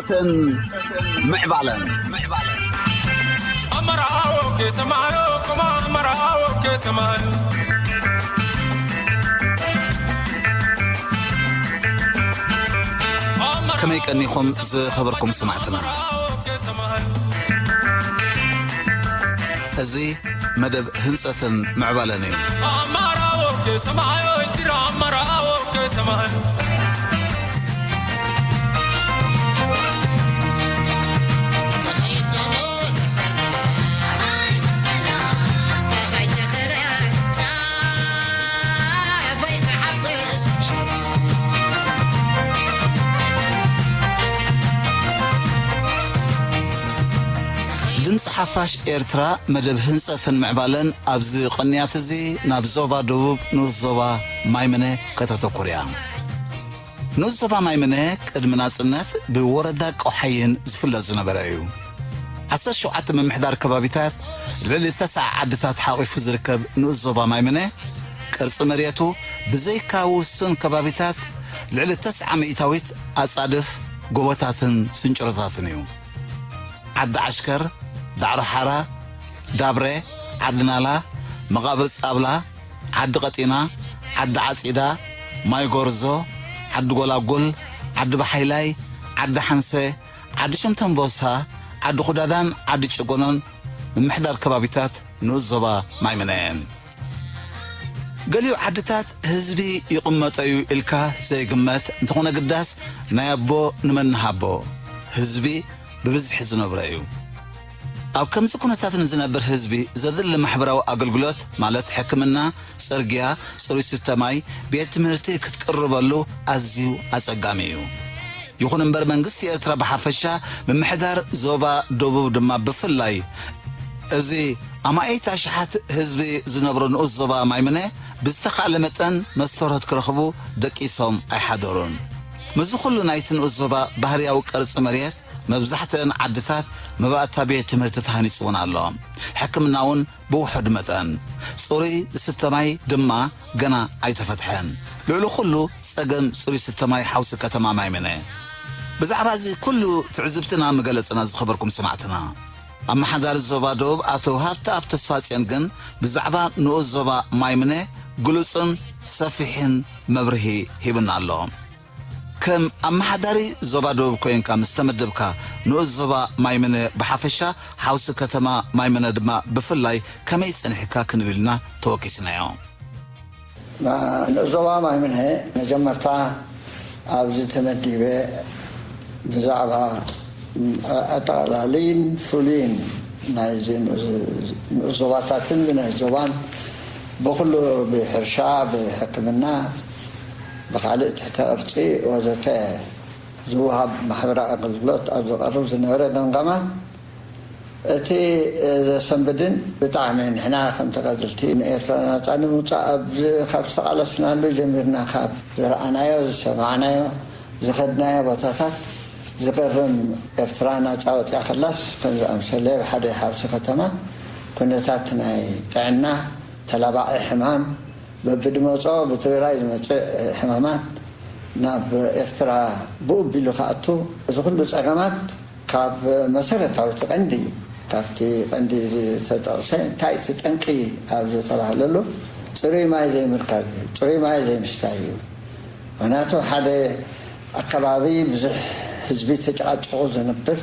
ህንጸትን ምዕባለን። ኣመራዎ ከተማዮ፣ ከማ ኣመራዎ ከተማዮ። ከመይ ቀኒኹም ዝኸበርኩም ሰማዕትና? እዚ መደብ ህንጸትን ምዕባለን እዩ። ኣመራዎ ከተማዮ፣ ጅራ ኣመራዎ ከተማዮ። ድምፂ ሓፋሽ ኤርትራ መደብ ህንፀትን ምዕባለን ኣብዚ ቅንያት እዚ ናብ ዞባ ደቡብ ንኡስ ዞባ ማይምነ ከተተኩር እያ። ንኡስ ዞባ ማይምነ ቅድሚ ናጽነት ብወረዳ ቀውሓይን ዝፍለጥ ዝነበረ እዩ። ዓሰርተ ሸውዓተ ምምሕዳር ከባቢታት ልዕሊ ተስዓ ዓድታት ሓቒፉ ዝርከብ ንኡስ ዞባ ማይምነ ቅርጺ መሬቱ ብዘይካ ውሱን ከባቢታት ልዕሊ ተስዓ ሚእታዊት ኣጻድፍ ጎቦታትን ስንጭሮታትን እዩ። ዓዲ ዓሽከር፣ ዳዕሮ ሓራ፣ ዳብረ፣ ዓዲ ናላ፣ መቓብር ጻብላ፣ ዓዲ ቀጢና፣ ዓዲ ዓጺዳ፣ ማይ ጎርዞ፣ ዓዲ ጎላጉል፣ ዓዲ ባሓይላይ፣ ዓዲ ሓንሰ፣ ዓዲ ሸምተንቦሳ፣ ዓዲ ኩዳዳን ዓዲ ጨጎኖን ምምሕዳር ከባቢታት ንኡስ ዞባ ማይምነ እየን። ገሊኡ ዓድታት ህዝቢ ይቕመጦ እዩ ኢልካ ዘይግመት እንተኾነ ግዳስ ናይ ኣቦ ንመን ንሃቦ ህዝቢ ብብዝሒ ዝነብሮ እዩ። ኣብ ከምዚ ኩነታት ንዝነብር ህዝቢ ዘድሊ ማሕበራዊ ኣገልግሎት ማለት ሕክምና፣ ጽርግያ፣ ጽሩይ ስተ ማይ፣ ቤት ትምህርቲ ክትቅርበሉ ኣዝዩ ኣጸጋሚ እዩ። ይኹን እምበር መንግስቲ ኤርትራ ብሓፈሻ ምምሕዳር ዞባ ደቡብ ድማ ብፍላይ እዚ ኣማኢት ኣሽሓት ህዝቢ ዝነብሮ ንኡስ ዞባ ማይምነ ብዝተኻእለ መጠን መስተርሆት ክረኽቡ ደቂሶም ኣይሓደሩን። ምስዚ ኩሉ ናይቲ ንኡስ ዞባ ባህርያዊ ቅርጺ መሬት መብዛሕትአን ዓድታት መባእታ ቤት ትምህርቲ ተሃኒጹ እውን ኣሎ። ሕክምና እውን ብውሑድ መጠን። ጽሩይ ዝስተ ማይ ድማ ገና ኣይተፈትሐን። ልዕሊ ኩሉ ጸገም ጽሩይ ዝስተ ማይ ሓውሲ ከተማ ማይምነ። ብዛዕባ እዚ ኩሉ ትዕዝብትና ምገለጽና ዝኸበርኩም ሰማዕትና። ኣመሓዳሪ ዞባ ደቡብ ኣቶ ሃብተኣብ ተስፋጽዮን ግን ብዛዕባ ንኡስ ዞባ ማይምነ ግሉጽን ሰፊሕን መብርሂ ሂብና ኣሎ። ከም ኣመሓዳሪ ዞባ ደቡብ ኮይንካ ምስ ተመደብካ ንኡስ ዞባ ማይምነ ብሓፈሻ ሓውሲ ከተማ ማይምነ ድማ ብፍላይ ከመይ ጸኒሕካ ክንብል ኢና ተወኪስናዮ። ንኡስ ዞባ ማይምነ መጀመርታ ኣብዚ ተመዲበ ብዛዕባ ኣጠቓላሊን ፍሉይን ናይዚ ንኡስ ዞባታትን ናይ ዞባን ብኹሉ ብሕርሻ፣ ብሕክምና፣ ብኻልእ ትሕተ ቅርጺ ወዘተ ዝወሃብ ማሕበራዊ ኣገልግሎት ኣብ ዝቐርብ ዝነበረ ገምጋማት እቲ ዘሰንብድን ብጣዕሚ ንሕና ከም ተጋደልቲ ንኤርትራ ናጻ ንምውጻእ ኣብ ዝ-፣ ካብ ዝተቓለስናሉ ጀሚርና ካብ ዝረኣናዮ፣ ዝሰማዕናዮ፣ ዝኸድናዮ ቦታታት ዝገርም ኤርትራ ናጻ ወጺኣ ከላስ ከም ዝኣምሰለ ብሓደ ሓውሲ ከተማ ኩነታት ናይ ጥዕና፣ ተላባዒ ሕማም፣ በብድመጾ ብትግራይ ዝመጽእ ሕማማት ናብ ኤርትራ ብኡ ኣቢሉ ክኣቱ፣ እዚ ኩሉ ጸገማት ካብ መሰረታዊ እቲ ቀንዲ፣ ካብቲ ቀንዲ ዝተጠቕሰ፣ እንታይ እቲ ጠንቂ ኣብ ዝተባህለሉ፣ ጽሩይ ማይ ዘይምርካብ እዩ። ጽሩይ ማይ ዘይምስታይ እዩ። ምኽንያቱ ሓደ ኣከባቢ ብዙሕ ህዝቢ ተጨቓጭቑ ዝነብር፣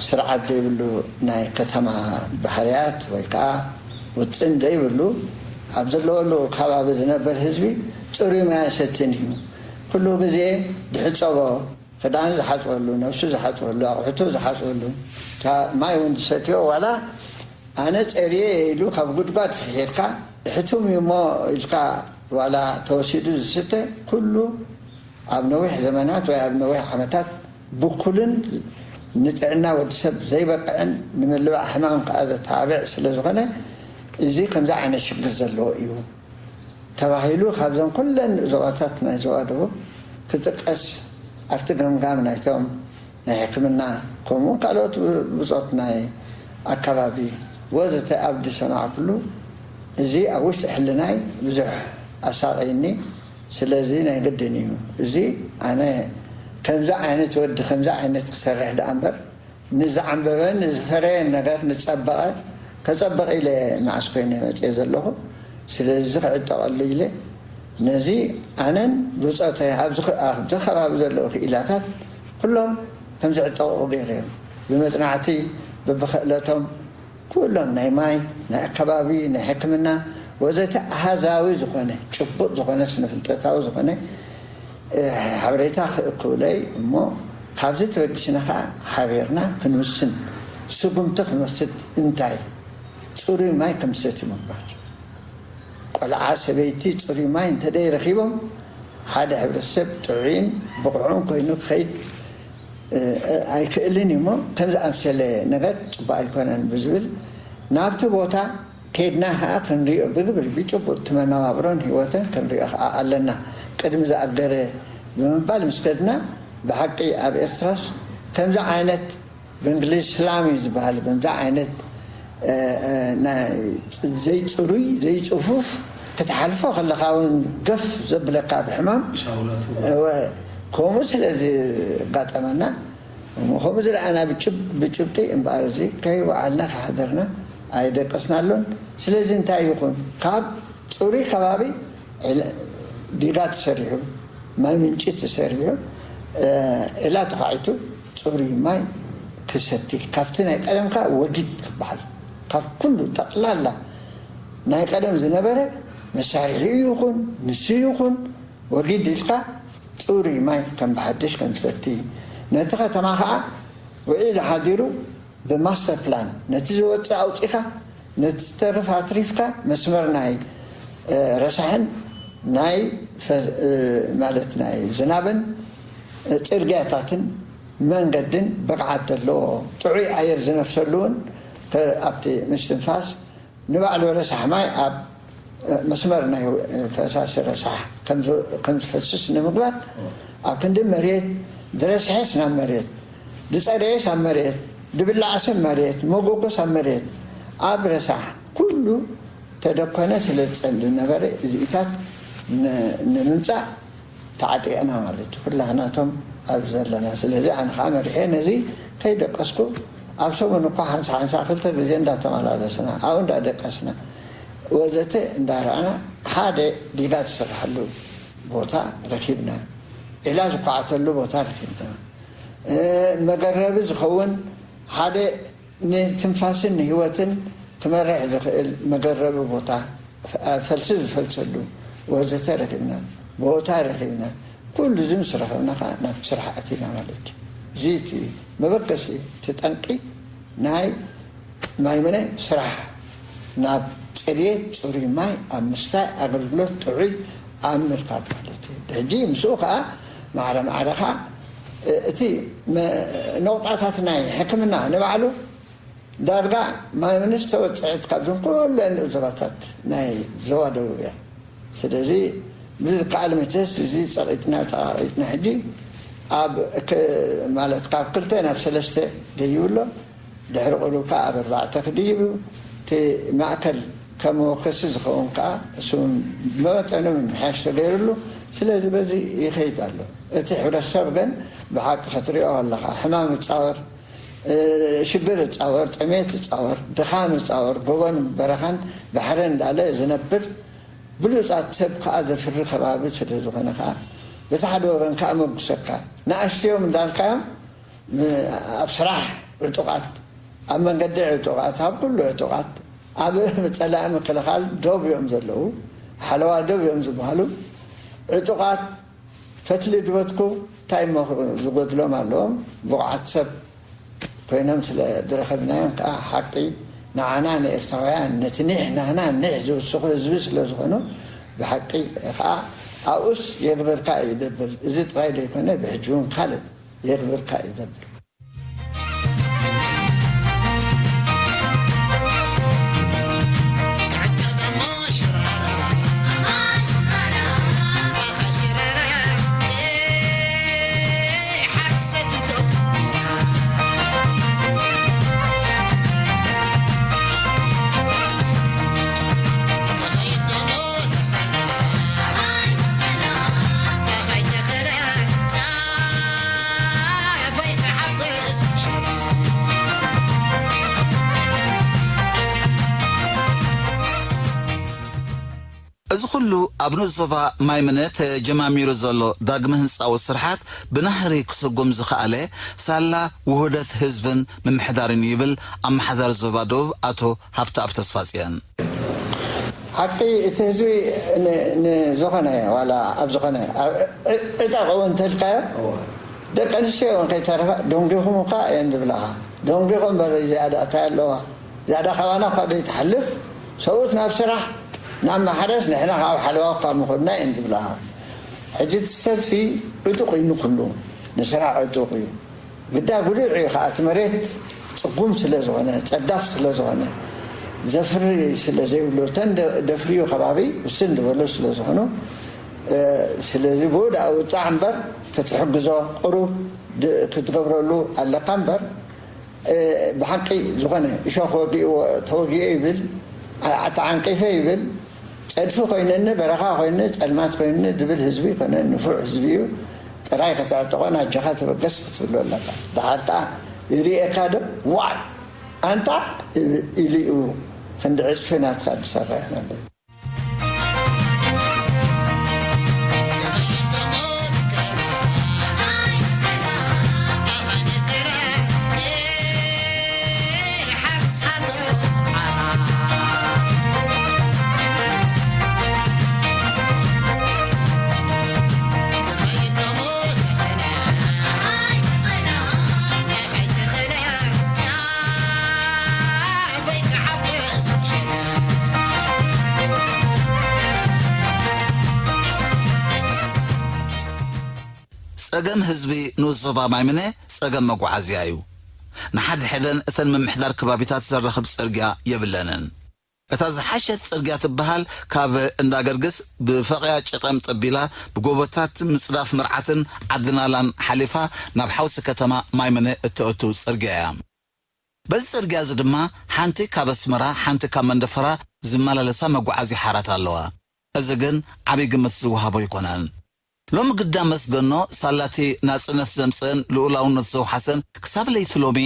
ስርዓት ዘይብሉ ናይ ከተማ ባህርያት ወይ ከዓ ውጥን ዘይብሉ፣ ኣብ ዘለወሉ ከባቢ ዝነብር ህዝቢ ጽሩይ ማይ ኣይሰትን እዩ። ኩሉ ግዜ ዝሕጸቦ፣ ክዳኑ ዝሓጽበሉ፣ ነብሱ ዝሓጽበሉ፣ ኣቑሑቱ ዝሓጽበሉ፣ እታ ማይ እውን ዝሰትዮ ዋላ ኣነ ጸርየ ኢሉ ካብ ጉድጓድ ፍሒርካ እሕቱም እዩ እሞ ኢልካ ዋላ ተወሲዱ ዝስተ ኩሉ ኣብ ነዊሕ ዘመናት ወይ ኣብ ነዊሕ ዓመታት ብኩልን ንጥዕና ወዲ ሰብ ዘይበቅዕን ንምልባዕ ሕማም ከኣ ዘተባብዕ ስለ ዝኾነ እዚ ከምዚ ዓይነት ሽግር ዘለዎ እዩ ተባሂሉ ካብዘን ኩለን ዞባታት ናይ ዞባ ደቡብ ክጥቀስ ኣብቲ ገምጋም ናይቶም ናይ ሕክምና ከምኡ ካልኦት ብጾት ናይ ኣካባቢ ወዘተ ኣብ ዝሰማዕኩሉ እዚ ኣብ ውሽጢ ሕልናይ ብዙሕ ኣሳቐይኒ። ስለዚ ናይ ግድን እዩ። እዚ ኣነ ከምዚ ዓይነት ወዲ ከምዚ ዓይነት ክሰርሕ ደኣ እምበር፣ ንዝዓንበበን ንዝፈረየን ነገር ንጸበቐ፣ ከጸብቕ ኢለ መዓስ ኮይነ መጽየ ዘለኹ። ስለዚ ክዕጠቐሉ ኢለ ነዚ ኣነን ብጾተይ ኣብዚ ኽ-፣ ኣብዚ ከባቢ ዘለዉ ክኢላታት ኩሎም ከም ዝዕጠቑ ገይረዮም። ብመጽናዕቲ፣ በብኽእለቶም ኩሎም ናይ ማይ፣ ናይ ኣከባቢ፣ ናይ ሕክምና ወዘተ ኣሃዛዊ ዝኾነ፣ ጭቡጥ ዝኾነ፣ ስነ-ፍልጠታዊ ዝኾነ፣ እ፣ ሓበሬታ ክእክቡለይ እሞ፣ ካብዚ ተበጊስና ኸዓ ሓቢርና ክንውስን፣ ስጉምቲ ክንወስድ፣ እንታይ ጽሩይ ማይ ከም ዝሰቲ ምግባር። ቆልዓ፣ ሰበይቲ ጽሩይ ማይ እንተ ደይረኺቦም፣ ሓደ ሕብረተሰብ ጥዑይን ብቑዕን ኮይኑ ክኸይድ፣ እ፣ እ፣ ኣይክእልን እዩ እሞ፣ ከም ዝኣምሰለ ነገር ጽቡቕ ኣይኮነን ብዝብል፣ ናብቲ ቦታ ከይድና ኸኣ ክንሪኦ፣ ብግብሪ ብጭቡጥ እቲ መነባብሮን ህይወትን ክንሪኦ ኸኣ ኣለና። ቅድሚ ዝኣገረ ብምባል ምስ ከድና፣ ብሓቂ ኣብ ኤርትራስ ከምዚ ዓይነት ብእንግሊዝ ስላም እዩ ዝበሃል። በምዚ ዓይነት፣ እ፣ እ፣ ናይ ዘይጽሩይ፣ ዘይጽፉፍ፣ ክትሓልፎ ከለኻ እውን ገፍ ዘብለካ ብሕማም። ሻውላቱ። እወ፣ ከምኡ ስለ ዝጋጠመና፣ እሞ ከምኡ ዝረኣና ብጭብ-፣ ብጭብጢ እምበኣር፣ እዚ ከይወዓልና ከይሓደርና ኣይደቀስናሉን። ስለዚ እንታይ ይኹን፣ ካብ ጽሩይ ከባቢ ዒላ-፣ ዲጋ ተሰሪሑ፣ ማይ ምንጪ ተሰሪሑ፣ እ፣ ዒላ ተዃዒቱ፣ ጽሩይ ማይ ክሰቲ፣ ካብቲ ናይ ቀደምካ ወጊድ ክበሃል፣ ካብ ኩሉ ጠቕላላ ናይ ቀደም ዝነበረ መሳርሒኡ ይኹን ንሱ ይኹን ወጊድ ኢልካ ጽሩይ ማይ ከም ብሓድሽ ከም ትሰቲ፣ ነቲ ከተማ ኸኣ ውዒሉ ሓዲሩ ብማስተር ፕላን ነቲ ዝወጽእ ኣውጺኻ፣ ነቲ ዝተርፍ ኣትሪፍካ፣ መስመር ናይ፣ እ፣ ረሳሕን ናይ ፈ-፣ እ፣ ማለት ናይ ዝናብን፣ እ፣ ጽርግያታትን መንገድን ብቕዓት ዘለዎ፣ ጥዑይ ኣየር ዝነፍሰሉ እውን፣ ከ-፣ ኣብቲ ምስትንፋስ ንባዕሉ ረሳሕ ማይ ኣብ፣ እ፣ መስመር ናይ፣ እ፣ ፈሳሲ ረሳሕ ከም ዝ-፣ ከም ዝፈስስ ንምግባር፣ ኣብ ክንዲ መሬት ዝረስሐስ ናብ መሬት፣ ዝጸረየስ ኣብ መሬት፣ ዝብላዕስ ኣብ መሬት፣ መጎጎስ ኣብ መሬት፣ ኣብ ረሳሕ ኩሉ ተደኮነ ስለ ዝጸልእ ነበረ። እዚኢታት ን-፣ ንምምጻእ ተዓጢቕና ማለት እዩ። ኩላህናቶም ኣብ ዘለና። ስለዚ ኣነ ኸዓ መሪሐ ነዚ ከይደቀስኩ ኣብ ሰሙን እኳ ሓንሳ ሓንሳ ክልተ ግዜ እንዳተመላለስና፣ ኣብኡ እንዳደቀስና ወዘተ እንዳረኣና ሓደ ዲጋ ዝስርሐሉ ቦታ ረኪብና። ዒላ ዝኳዓተሉ ቦታ ረኪብና። እ፣ መገረቢ ዝኸውን ሓደ ንትንፋስን ንህይወትን ክመርሕ ዝኽእል መገረቢ ቦታ፣ ፈልሲ ዝፈልሰሉ ወዘተ ረኺብና፣ ቦታ ረኺብና፣ ኩሉ እዚ ምስ ረኸብና ኸዓ ናብቲ ስራሕ ኣቲና ማለት እዩ። እዚ እቲ መበገሲ፣ እቲ ጠንቂ ናይ ማይ ምነ ስራሕ፣ ናብ ጽሬት፣ ጽሩይ ማይ ኣብ ምስታይ፣ ኣገልግሎት ጥዑይ ኣብ ምርካብ ማለት እዩ። ሕጂ ምስኡ ኸዓ ማዕረ ማዕረ ኸዓ እቲ መ-፣ ነቑጣታት ናይ ሕክምና ንባዕሉ ዳርጋ ማይ ምንስ ተወጽዐት ካብዞም ኩለን ዞባታት ናይ ዞባ ደቡብ እያ። ስለዚ ብዝከኣል መቸስ እዚ ጸቒጥና ጸቓቒጥና ሕጂ ኣብ ከ-፣ ማለት ካብ ክልተ ናብ ሰለስተ ደይቡ ኣሎ። ድሕሪ ቁሩብ ከኣ ኣብ ኣርባዕተ ክድይብ እዩ። እቲ ማእከል ከም መወከሲ ዝኸውን ከኣ እሱ ብመጠኑ ምምሕያሽ ተገይሩሉ። ስለዚ በዚ ይኸይድ ኣሎ። እቲ ሕብረተሰብ ግን ብሓቂ ክትሪኦ ኣለኻ፣ ሕማም ይጻወር፣ እ፣ ሽግር ይጻወር፣ ጥሜት ይጻወር፣ ድኻም ይጻወር፣ ጎቦን በረኻን ባሕርን እንዳለ ዝነብር ብሉጻት ሰብ ከኣ ዘፍሪ ከባቢ ስለ ዝኾነ ከኣ በቲ ሓደ ወገን ከኣ መጉሰካ። ንኣሽትዮም እንዳልካዮም ም-፣ ኣብ ስራሕ ዕጡቓት፣ ኣብ መንገዲ ዕጡቓት፣ ኣብ ኩሉ ዕጡቓት፣ ኣብ ጸላኢ ምክልኻል ዶብ እዮም ዘለዉ፣ ሓለዋ ዶብ እዮም ዝበሃሉ። ዕጡቓት ፈትሊ ድበትኩ እንታይ እሞ ዝጎድሎም ኣለዎም? ብቑዓት ሰብ ኮይኖም ስለ ዝረኸብናዮም ከኣ ሓቂ ንዓና ንኤርትራውያን ነቲ ኒሕ ናህና ኒሕ ዝውስኹ ህዝቢ ስለ ዝኾኑ ብሓቂ ከኣ ኣብኡስ የግብርካ እዩ ደብል። እዚ ጥራይ ዘይኮነ ብሕጂ እውን ካልእ የግብርካ እዩ ደብል። ሉ ኣብ ንኡስ ዞባ ማይምነ ተጀማሚሩ ዘሎ ዳግመ ህንጻዊ ስርሓት ብናህሪ ክስጉም ዝኸኣለ ሳላ ውህደት ህዝብን ምምሕዳርን እዩ ይብል ኣመሓዳሪ ዞባ ደቡብ ኣቶ ሃብተኣብ ተስፋጽዮን። ሓቂ እቲ ህዝቢ ን-፣ ንዝኾነ ዋላ ኣብ ዝኾነ ኣብ ዕ-፣ ዕጠቕ እውን እንተልካዮ ደቂ ኣንስትዮ እውን ከይተረፋ ደንጒኹም እኳ እየን ዝብላኻ። ደንጒኹም እምበር እዚኣ ደኣ እንታይ ኣለዋ? ዝያዳ ካባና እኳ ዘይትሓልፍ ሰብኡት ናብ ስራሕ ናብ ማሕረስ ንሕና ካብ ሓለዋ እኳ ምኾንና እየን ዝብላ። ሕጂ እቲ ሰብሲ ዕጡቕ እዩ ንኩሉ፣ ንስራሕ ዕጡቕ እዩ። ግዳ ጉዱዕ እዩ ከዓ እቲ መሬት ጽጉም ስለ ዝኾነ፣ ጸዳፍ ስለ ዝኾነ፣ ዘፍሪ ስለ ዘይብሉ፣ እተን ደ-፣ ደፍርዩ ከባቢ ውስን ዝበሉ ስለ ዝኾኑ፣ እ፣ ስለዚ ብኡ ደኣ ውጻዕ እምበር ክትሕግዞ ቅሩብ ድ-፣ ክትገብረሉ ኣለካ እምበር፣ እ፣ ብሓቂ ዝኾነ እሾኽ ወጊእዎ ተወጊኤ ይብል፣ ዓ-፣ ዓቲ ዓንቂፈ ይብል፣ ጸድፊ ኮይነኒ፣ በረኻ ኮይነ፣ ጸልማት ኮይነ ዝብል ህዝቢ ኮነ፣ ንፉዕ ህዝቢ እዩ። ጥራይ ከተዕጥቖን ኣጀኻ ተበገስ ክትብሎ ኣለካ። ደሓር ከኣ ይርእየካ ዶ? ዋይ! ኣንታ! ኢሉ እዩ ክንዲ ዕጽፊ ናትካ ዝሰርሕ ማለት እዩ። ጸገም ህዝቢ ንኡስ ዞባ ማይምነ ጸገም መጓዓዝያ እዩ። ንሓድሕደን እተን ምምሕዳር ከባቢታት ዘራኽብ ጽርግያ የብለንን። እታ ዝሓሸት ጽርግያ ትበሃል ካብ እንዳ ገርግስ ብፈቕያ ጭቐም ጠቢላ ብጎቦታት ምጽዳፍ መርዓትን ዓዲ ናላን ሓሊፋ ናብ ሓውሲ ከተማ ማይምነ እተእቱ ጽርግያ እያ። በዚ ጽርግያ እዚ ድማ ሓንቲ ካብ ኣስመራ ሓንቲ ካብ መንደፈራ ዝመላለሳ መጓዓዝያ ሓራት ኣለዋ። እዚ ግን ዓብዪ ግምት ዝወሃቦ ኣይኮነን። ሎሚ ግዳ መስገኖ ሳላቲ ናጽነት ዘምጽእን ልኡላውነት ዘውሓሰን ክሳብ ለይቲ ሎሚ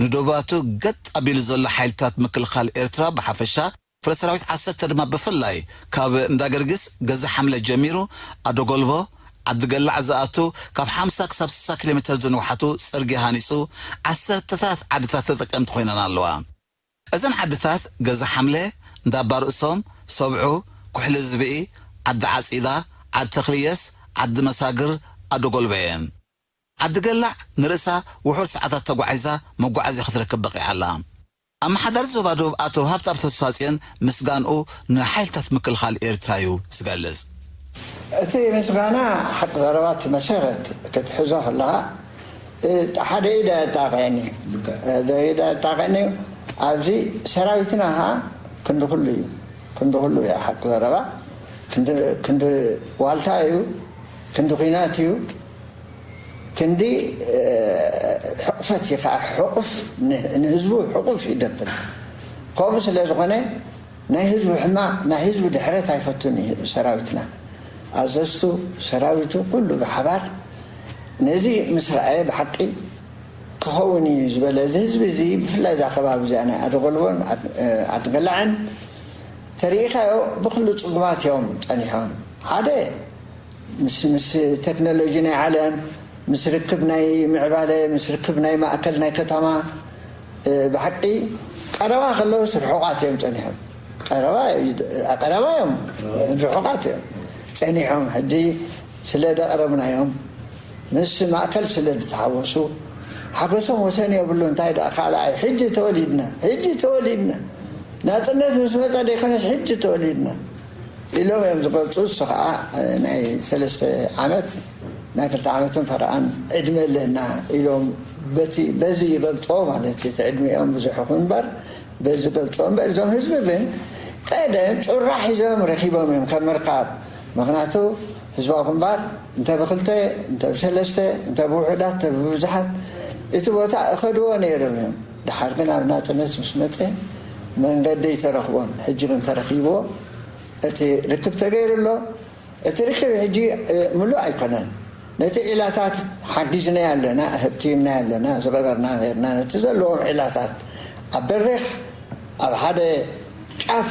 ንዶባቱ ገጥ ኣቢሉ ዘሎ ሓይልታት ምክልኻል ኤርትራ ብሓፈሻ፣ ክፍለ ሰራዊት ዓሰርተ ድማ ብፍላይ ካብ እንዳ ገርግስ ገዛ ሓምለ ጀሚሩ ኣዶ ጎልቦ ዓዲ ገላዕ ዝኣቱ ካብ ሓምሳ ክሳብ ስሳ ኪሎ ሜተር ዝንውሓቱ ጽርግያ ሃኒጹ ዓሰርተታት ዓድታት ተጠቀምቲ ኮይነን ኣለዋ። እዘን ዓድታት ገዛ ሓምለ፣ እንዳባ ርእሶም፣ ሰብዑ፣ ኩሕሊ ዝብኢ፣ ዓዲ ዓጺዳ፣ ዓዲ ተኽልየስ፣ ዓዲ መሳግር፣ ኣዶ ጎልቦ እየን። ዓዲ ገላዕ ንርእሳ ውሑድ ሰዓታት ተጓዒዛ መጓዓዝያ ክትረክብ በቒዓ ኣላ። ኣመሓዳሪ ዞባ ደቡብ ኣቶ ሃብታም ተስፋጽዮን ምስጋንኡ ንሓይልታት ምክልኻል ኤርትራ እዩ ዝገልጽ። እቲ ምስጋና ሓቂ ዘረባ እቲ መሰረት ክትሕዞ ከለኻ፣ እ፣ ሓደ ኢድ ኣየጣቕዕን እዩ። ሓደ ኢድ ኣየጣቕዕን እዩ። ኣብዚ ሰራዊትና ኸዓ ክንዲ ኩሉ እዩ። ክንዲ ኩሉ እዩ ሓቂ ዘረባ። ክንዲ፣ ክንዲ ዋልታ እዩ። ክንዲ ኲናት እዩ። ክንዲ፣ እ፣ ሕቑፈት እዩ ከዓ። ሕቑፍ ን-፣ ንህዝቡ ሕቑፍ ይደብል። ከምኡ ስለ ዝኾነ ናይ ህዝቡ ሕማቕ፣ ናይ ህዝቡ ድሕረት ኣይፈቱን እዩ ሰራዊትና። ኣዘዝቱ ሰራዊቱ ኩሉ ብሓባር ነዚ ምስ ረኣየ ብሓቂ ክኸውን እዩ ዝበለ እዚ ህዝቢ እዚ፣ ብፍላይ እዛ ከባቢ እዚኣ ናይ ኣደጎልቦን ዓድ-፣ እ፣ ዓድገላዕን ተሪኢኻዮ ብኩሉ ጽጉማት እዮም ጸኒሖም። ሓደ ምስ፣ ምስ ቴክኖሎጂ ናይ ዓለም፣ ምስ ርክብ ናይ ምዕባለ፣ ምስ ርክብ ናይ ማእከል ናይ ከተማ፣ እ፣ ብሓቂ ቀረባ ከለውስ ርሑቓት እዮም ጸኒሖም። ቀረባ እዩ፣ ቀረባ እዮም፣ ርሑቓት እዮም ጸኒሖም። ሕጂ ስለ ደቕረብናዮም፣ ምስ ማእከል ስለ ዝተሓወሱ፣ ሓጎሶም ወሰን የብሉ። እንታይ ደኣ ካልኣይ፣ ሕጂ ተወሊድና፣ ሕጂ ተወሊድና፣ ናጽነት ምስ መጸ ደይኮነስ፣ ሕጂ ተወሊድና። ኢሎም እዮም ዝገልጹ። እሱ ኸዓ ናይ ሰለስተ ዓመት፣ ናይ ክልተ ዓመትን ፈረቓን ዕድመ ኣለና ኢሎም በቲ፣ በዚ ይገልጾ ማለት እዩ። እቲ ዕድሚኦም ብዙሕ ይኹን እምበር፣ በዚ ይገልጾ እምበር፣ እዞም ህዝቢ ግን ቀደም ጩራ ሒዞም ረኺቦም እዮም ከም ምርካብ። ምኽንያቱ ህዝባዊ ግንባር እንተ ብክልተ፣ እንተ ብሰለስተ፣ እንተ ብውሑዳት፣ እንተ ብብዙሓት እቲ ቦታ እኸድዎ ነይሮም እዮም። ደሓር ግን ኣብ ናጽነት ምስ መጸ መንገዲ ኣይተረኽቦን። ሕጂ ግን ተረኺብዎ። እቲ ርክብ ተገይሩ ኣሎ። እቲ ርክብ ሕጂ፣ እ፣ ምሉእ ኣይኮነን። ነቲ ዒላታት ሓጊዝናዮ ኣለና፣ ህብቲብናዮ ኣለና፣ ዝገበርና ጌርና፣ ነቲ ዘለዎም ዒላታት ኣብ በሪኽ፣ ኣብ ሓደ ጫፍ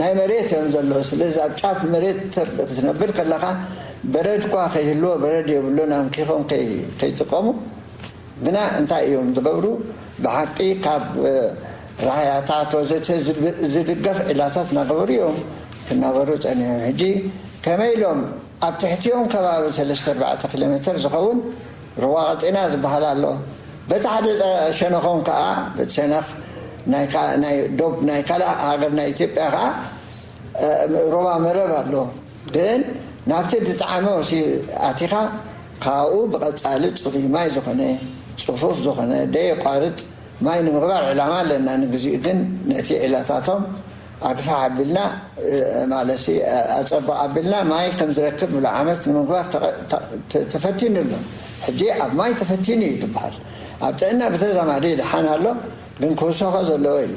ናይ መሬት እዮም ዘለዉ። ስለዚ ኣብ ጫፍ መሬት ክትነብር ከለኻ በረድ እኳ ከይህልዎ፣ በረድ የብሉን፣ ኣምኪኾም ከይ-፣ ከይጥቀሙ ግና እንታይ እዮም ዝገብሩ? ብሓቂ ካብ፣ እ፣ ራህያታት ወዘተ ዝድ-፣ ዝድገፍ ዒላታት እናገበሩ እዮም ክናበሩ ጸኒሖም። ሕጂ ከመይ ኢሎም ኣብ ትሕቲኦም ከባቢ ሰለስተ ኣርባዕተ ኪሎ ሜተር ዝኸውን ሩባ ቀጢና ዝበሃል ኣሎ። በቲ ሓደ ሸነኾም ከኣ፣ በቲ ሸነኽ ናይ ካ-፣ ናይ ዶብ ናይ ካልእ ሃገር ናይ ኢትዮጵያ ከኣ፣ እ፣ ሩባ መረብ ኣሎ። ግን ናብቲ ዝጠዓመ ወሲ ኣቲኻ፣ ካብኡ ብቐጻሊ ጽሩይ ማይ ዝኾነ፣ ጽፉፍ ዝኾነ፣ ደየቋርጽ ማይ ንምግባር ዕላማ ኣለና። ንግዚኡ ግን ነቲ ዒላታቶም ኣግፋሕ ኣቢልና፣ እ፣ ማለትሲ፣ እ፣ ኣጸብቕ ኣቢልና ማይ ከም ዝረክብ ሙሉእ ዓመት ንምግባር ተቐ-፣ ተ-፣ ተ-፣ ተፈቲኑ ኣሎ። ሕጂ ኣብ ማይ ተፈቲኑ እዩ ዝበሃል። ኣብ ጥዕና ብተዛማዲ ይደሓን ኣሎ፣ ግን ክውሰኾ ዘለዎ እዩ።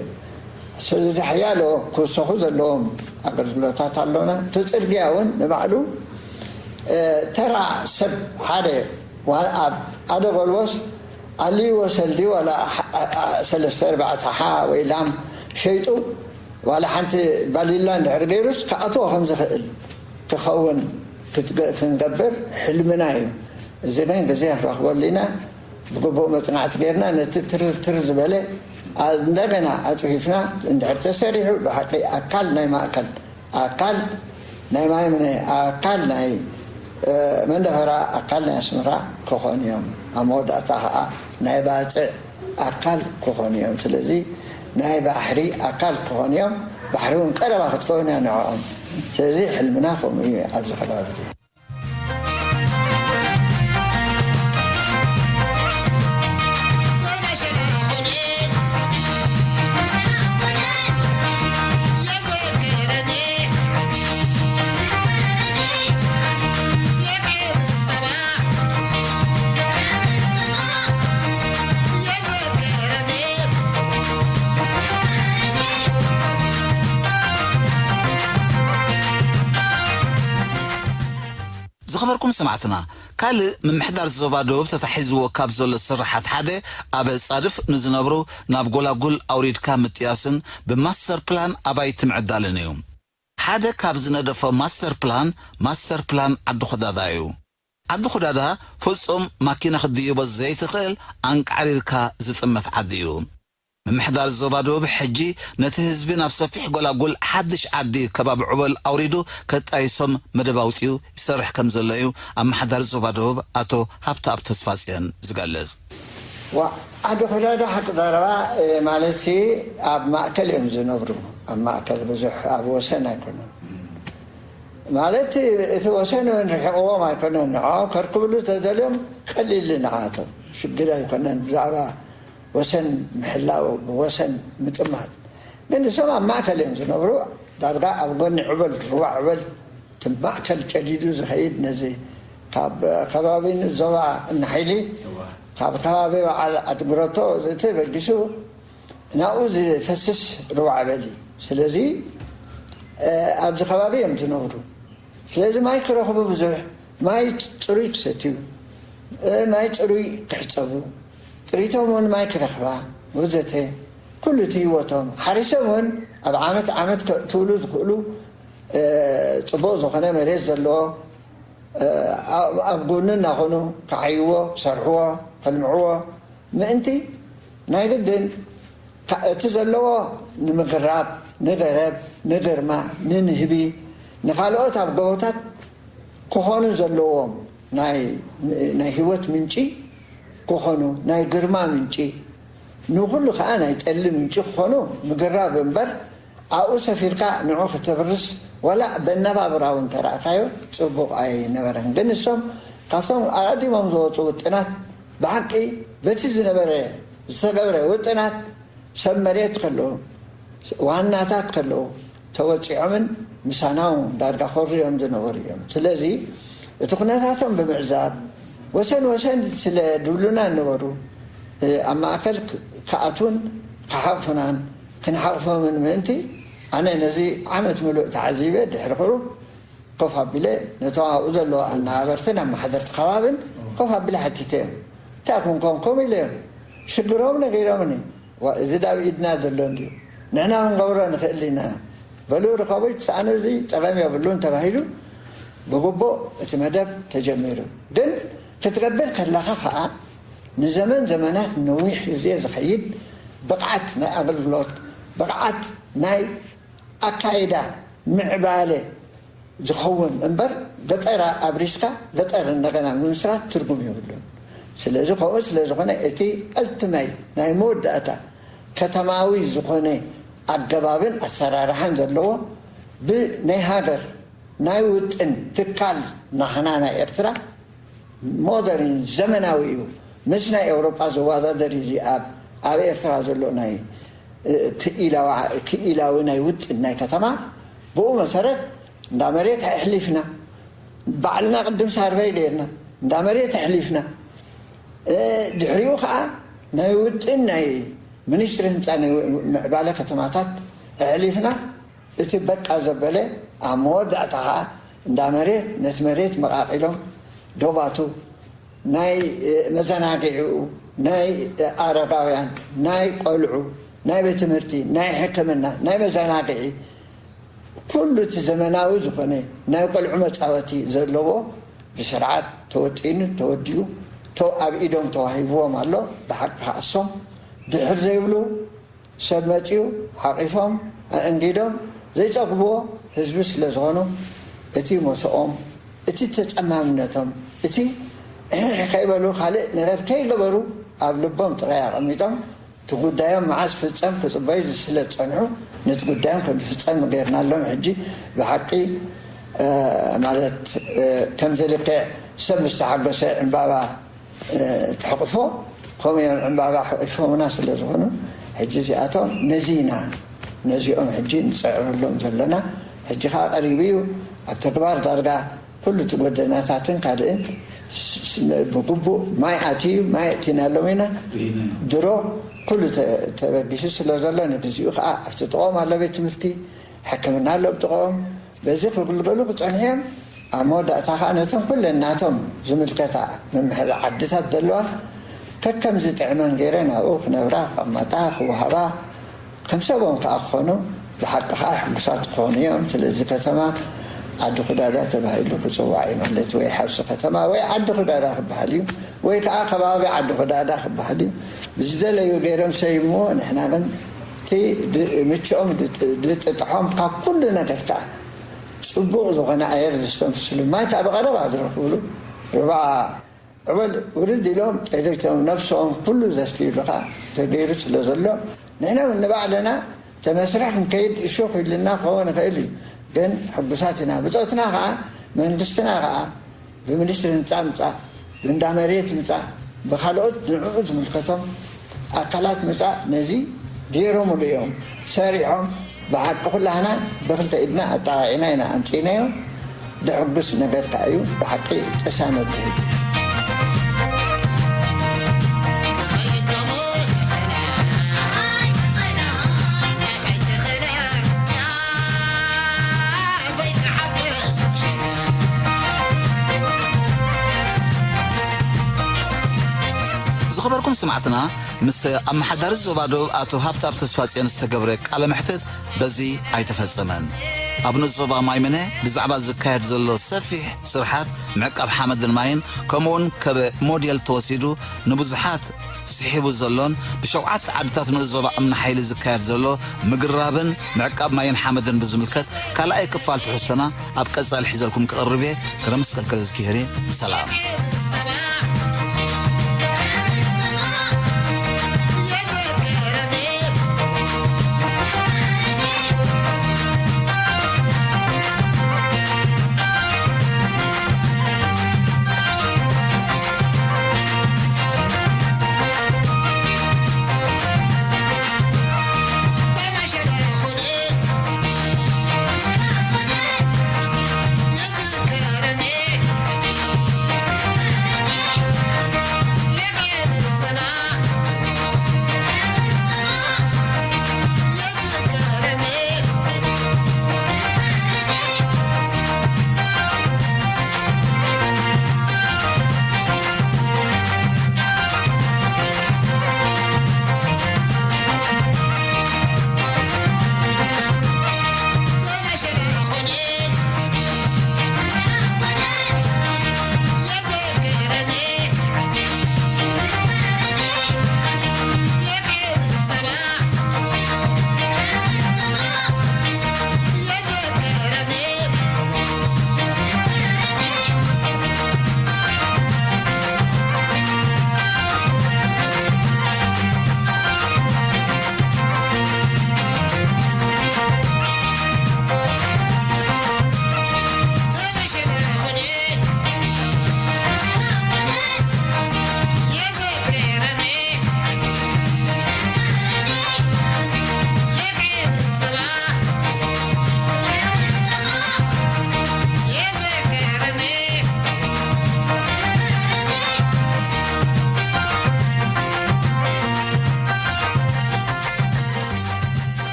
ስለዚ ሓያሎ ክውሰኹ ዘለዎም ኣገልግሎታት ኣሎና። እቲ ጽርግያ እውን ንባዕሉ፣ እ፣ ተራ ሰብ ሓደ ዋ-፣ ኣብ ሓደ ጎልቦስ ኣልይዎ ሰልዲ ዋላ ሓ-፣ ኣ-፣ ኣ-፣ ሰለስተ ኣርባዕተ ሓ ወይ ላም ሸይጡ ዋላ ሓንቲ ባሊላ እንድሕር ገይሩስ ክኣትዎ ከም ዝኽእል ክኸውን ክትገ-፣ ክንገብር ሕልምና እዩ። እዚ ግን ግዜ ክንረኽበሉ ኢና። ብግቡእ መጽናዕቲ ጌርና ነቲ ትርትር ዝበለ ኣ-፣ እንደገና ኣጽፊፍና እንድሕር ተሰሪሑ ብሓቂ ኣካል ናይ ማእከል፣ ኣካል ናይ ማይምነ፣ ኣካል ናይ፣ እ፣ መንደፈራ፣ ኣካል ናይ ኣስመራ ክኾኑ እዮም። ኣብ መወዳእታ ኸኣ ናይ ባጽዕ ኣካል ክኾኑ እዮም። ስለዚ ናይ ባሕሪ ኣካል ክኾኑ እዮም። ባሕሪ እውን ቀረባ ክትከውን እያ ንዕኦም። ስለዚ ሕልምና ከምኡ እዩ ኣብዚ ከባቢ እዚ። ዝኸበርኩም ሰማዕትና፣ ካልእ ምምሕዳር ዞባ ደቡብ ተታሒዝዎ ካብ ዘሎ ስርሓት ሓደ ኣብ ጻድፍ ንዝነብሩ ናብ ጎላጉል ኣውሪድካ ምጥያስን ብማስተር ፕላን ኣባይቲ ምዕዳልን እዩ። ሓደ ካብ ዝነደፎ ማስተር ፕላን፣ ማስተር ፕላን ዓዲ ኹዳዳ እዩ። ዓዲ ኹዳዳ ፍጹም ማኪና ክትድይቦ ዘይትኽእል ኣንቃዕሪርካ ዝጥመት ዓዲ እዩ። ምምሕዳር ዞባ ደቡብ ሕጂ ነቲ ህዝቢ ናብ ሰፊሕ ጎላጉል ሓድሽ ዓዲ ከባቢ ዑበል ኣውሪዱ ከጣይሶም መደብ ኣውጺኡ ይሰርሕ ከም ዘሎ እዩ ኣመሓዳሪ ዞባ ደቡብ ኣቶ ሃብተኣብ ተስፋጽዮን ዝገልጽ። ዋ፣ ዓዲ ኹዳዳ ሓቂ ዘረባ፣ እ፣ ማለትሲ ኣብ ማእከል እዮም ዝነብሩ። ኣብ ማእከል ብዙሕ ኣብ ወሰን ኣይኮነን። ማለት እቲ ወሰን እውን ርሒቕዎም ኣይኮነን። ንዕኦም ከርክብሉ ተደልዮም ቀሊል ንዓቶም ሽግር ኣይኮነን። ብዛዕባ ወሰን ምሕላው፣ ብወሰን ምጥማት። ግን እሶም ኣብ ማእከል እዮም ዝነብሩ። ዳርጋ ኣብ ጎኒ ዕበል፣ ሩባ ዕበል፣ እቲ ማእከል ጨዲዱ ዝኸይድ ነዚ ካብ ከባቢ ዞባ እናሓይሊ፣ እዋ። ካብ ከባቢ በዓል ዓዲ ጉረቶ ዘተበጊሱ ናብኡ ዝፈስስ ሩባ ዕበል እዩ። ስለዚ፣ እ፣ ኣብዚ ከባቢ እዮም ዝነብሩ። ስለዚ ማይ ክረኽቡ ብዙሕ፣ ማይ ጽሩይ ክሰትዩ፣ እ፣ ማይ ጽሩይ ክሕጸቡ፣ ጥሪቶም እውን ማይ ክረኽባ ወዘተ፣ ኩሉ እቲ ህይወቶም። ሓሪሶም እውን ኣብ ዓመት ዓመት ከእትውሉ ዝኽእሉ፣ እ፣ ጽቡቕ ዝኾነ መሬት ዘለዎ፣ እ፣ ኣብ፣ ኣብ ጎኑ እናኾኑ ክዓይዎ፣ ክሰርሕዎ፣ ከልምዕዎ ምእንቲ ናይ ግድን ካ-፣ እቲ ዘለዎ ንምግራብ፣ ንገረብ፣ ንግርማ፣ ንንህቢ፣ ንኻልኦት ኣብ ጎቦታት ክኾኑ ዘለዎም ናይ፣ ናይ ህይወት ምንጪ ክኾኑ፣ ናይ ግርማ ምንጪ፣ ንኹሉ ከኣ ናይ ጠሊ ምንጪ ክኾኑ ምግራብ እምበር፣ ኣብኡ ሰፊርካ ንዑ ክተብርስ፣ ዋላ በነባብራ እውን ተራእካዮ ጽቡቕ ኣይነበረን። ግን ንሶም ካብቶም ኣቐዲሞም ዝወጹ ውጥናት፣ ብሓቂ በቲ ዝነበረ፣ ዝተገብረ ውጥናት፣ ሰብ መሬት ከለዉ፣ ዋናታት ከለዉ ተወጺዖምን ምሳና እውን ዳርጋ ኮርዮም ዝነበሩ እዮም። ስለዚ እቲ ኩነታቶም ብምዕዛብ፣ ወሰን ወሰን ስለ ድብሉና ነበሩ፣ እ፣ ኣብ ማእከል ክ-፣ ክኣትዉን ክሓቑፉናን ክንሓቑፎምን ምእንቲ፣ ኣነ ነዚ ዓመት ምሉእ ተዓዚበ፣ ድሕሪ ቁሩብ ኮፍ ኣቢለ ነቶም ኣብኡ ዘለዉ ኣነባበርትን ኣመሓደርቲ ከባብን ኮፍ ኣቢለ ሓቲተዮም። እንታይ ኮንኩም ከምኡ ኢለዮም? ሽግሮም ነጊሮምኒ። ዋ፣ እዚ ዳብ ኢድና ዘሎ እንድዩ። ንሕና ክንገብሮ ንኽእል ኢና። በሉ ርኸቡ፣ እቲ ሰኣን እዚ ጸገም የብሉን ተባሂሉ ብግቡእ እቲ መደብ ተጀሚሩ። ግን ክትገብር ከለኻ ኸኣ ንዘመን ዘመናት ነዊሕ ግዜ ዝኸይድ ብቕዓት ናይ ኣገልግሎት፣ ብቕዓት ናይ ኣካይዳ ምዕባለ ዝኸውን እምበር፣ ገጠር ኣብሪስካ ገጠር እንደገና ምምስራት ትርጉም የብሉን። ስለዚ ከምኡ ስለ ዝኾነ እቲ ኣልትማይ ናይ መወዳእታ ከተማዊ ዝኾነ ኣገባብን ኣሰራርሓን ዘለዎ ብናይ ሃገር ናይ ውጥን ትካል ናህና ናይ ኤርትራ ሞደርን ዘመናዊ እዩ። ምስ ናይ ኤውሮጳ ዝወዳደር እዩ። እዚ ኣብ ኣብ ኤርትራ ዘሎ ናይ እ፣ ክኢላዊ ክኢላዊ ናይ ውጥን ናይ ከተማ ብኡ መሰረት እንዳ መሬት ኣሕሊፍና ባዕልና ቅድም ሳርቨይ ገይርና እንዳ መሬት ኣሕሊፍና እ፣ ድሕሪኡ ከዓ ናይ ውጥን ናይ ሚኒስትሪ ህንፃ ናይ ምዕባለ ከተማታት ኣሕሊፍና እቲ በቃ ዘበለ ኣብ መወዳእታ ከዓ እንዳ መሬት ነቲ መሬት መቃቂሎም ዶባቱ ናይ መዘናግዒኡ ናይ ኣረጋውያን ናይ ቆልዑ ናይ ቤት ትምህርቲ ናይ ሕክምና ናይ መዘናግዒ ኩሉ እቲ ዘመናዊ ዝኾነ ናይ ቆልዑ መፃወቲ ዘለዎ ብስርዓት ተወጢኑ ተወዲኡ ተ- ኣብ ኢዶም ተዋሂብዎም ኣሎ። ብሓቂ ከኣሶም ድሕር ዘይብሉ ሰብ መፂኡ ሓቒፎም ኣእንጊዶም ዘይፀግብዎ ህዝቢ ስለ ዝኾኑ እቲ ሞሶኦም እቲ ተፀማምነቶም እቲ ሕሕ ከይበሉ ካልእ ነገር ከይገበሩ ኣብ ልቦም ጥራይ ኣቐሚጦም እቲ ጉዳዮም መዓዝ ፍፀም ክፅበዩ ስለ ዝፀንሑ ነቲ ጉዳዮም ከም ዝፍፀም ገይርናሎም። ሕጂ ብሓቂ ማለት ከምዚ ልክዕ ሰብ ዝተሓጎሰ ዕምባባ ተሕቕፎ ከምኡ እዮም ዕምባባ ሓቒፎምና ስለ ዝኾኑ ሕጂ እዚኣቶም ነዚ ኢና ነዚኦም ሕጂ ንፅዕረሎም ዘለና። ሕጂ ከዓ ቀሪቡ እዩ ኣብ ተግባር ዳርጋ ኩሉ እቲ ጎደናታትን ካልእን ብግቡእ ማይ ኣትዩ ማይ እቲናሎም ኢና። ድሮ ኩሉ ተበጊሱ ስለ ዘሎ ንግዚኡ ከዓ ኣብቲ ጥቕኦም ኣሎ ቤት ትምህርቲ ሕክምና ኣሎ ብጥቕኦም በዚ ክግልገሉ ክጸንሑ እዮም። ኣብ መወዳእታ ከኣ ነቶም ኩለን ናቶም ዝምልከታ መምሐሪ ዓድታት ዘለዋ ከከም ዝጥዕመን ገይረን ኣብኡ ክነብራ፣ ክቕመጣ፣ ክወሃባ፣ ከም ሰቦም ከኣ ክኾኑ ብሓቂ ከኣ ሕጉሳት ክኾኑ እዮም። ስለዚ ከተማ ዓዲ ኩዳዳ ተባሂሉ ክጽዋዕ እዩ ማለት ወይ ሓውሲ ከተማ ወይ ዓዲ ኩዳዳ ክበሃል እዩ ወይ ከኣ ከባቢ ዓዲ ኩዳዳ ክበሃል እዩ። ብዝደለዩ ገይሮም ሰይምዎ ንሕና ግን እቲ ምችኦም ዝጥጥሖም ካብ ኩሉ ነገር ከኣ ጽቡቕ ዝኾነ ኣየር ዘስተንፍስሉ ማይ ከኣ ብቐረባ ዝረኽብሉ ርባ ዕበል ውርድ ኢሎም ኤሌክትሮም ነፍሶም ኩሉ ዘስትዩሉ ከኣ ተገይሩ ስለ ዘሎ ንሕና እውን ንባዕልና ተመስርሕ ክንከይድ እሾኽ ኢልና ክኸውን ይኽእል እዩ። ግን ሕጉሳት ኢና። ብጾትና ከኣ መንግስትና ከኣ ብሚኒስትሪ ህንጻ ምጻእ፣ ብእንዳ መሬት ምጻእ፣ ብኻልኦት ንዕኡ ዝምልከቶም ኣካላት ምጻእ ነዚ ገይሮምሉ እዮም። ሰሪሖም ብሓቂ ኩላህና ብክልተ ኢድና ኣጣቓዒና ኢና ኣምጺእናዮ። ደሕጉስ ነገር ከኣ እዩ። ብሓቂ ቅሳነት ዝህብ። ዝኸበርኩም ስማዕትና ምስ ኣመሓዳሪ ዞባ ደቡብ ኣቶ ሃብታብ ተስፋጽዮን ዝተገብረ ቃለ መሕትት በዚ ኣይተፈጸመን። ኣብ ንኡስ ዞባ ማይምነ ብዛዕባ ዝካየድ ዘሎ ሰፊሕ ስርሓት ምዕቃብ ሓመድን ማይን ከምኡውን ከበ ሞዴል ተወሲዱ ንብዙሓት ስሒቡ ዘሎን ብሸውዓተ ዓድታት ንኡስ ዞባ እምኒ ሓይሊ ዝካየድ ዘሎ ምግራብን ምዕቃብ ማይን ሓመድን ብዝምልከት ካልኣይ ክፋል ትሕዝቶና ኣብ ቀጻሊ ሒዘልኩም ክቕርብ እየ። ክረምስ ከልከል ዝኪህሪ ሰላም።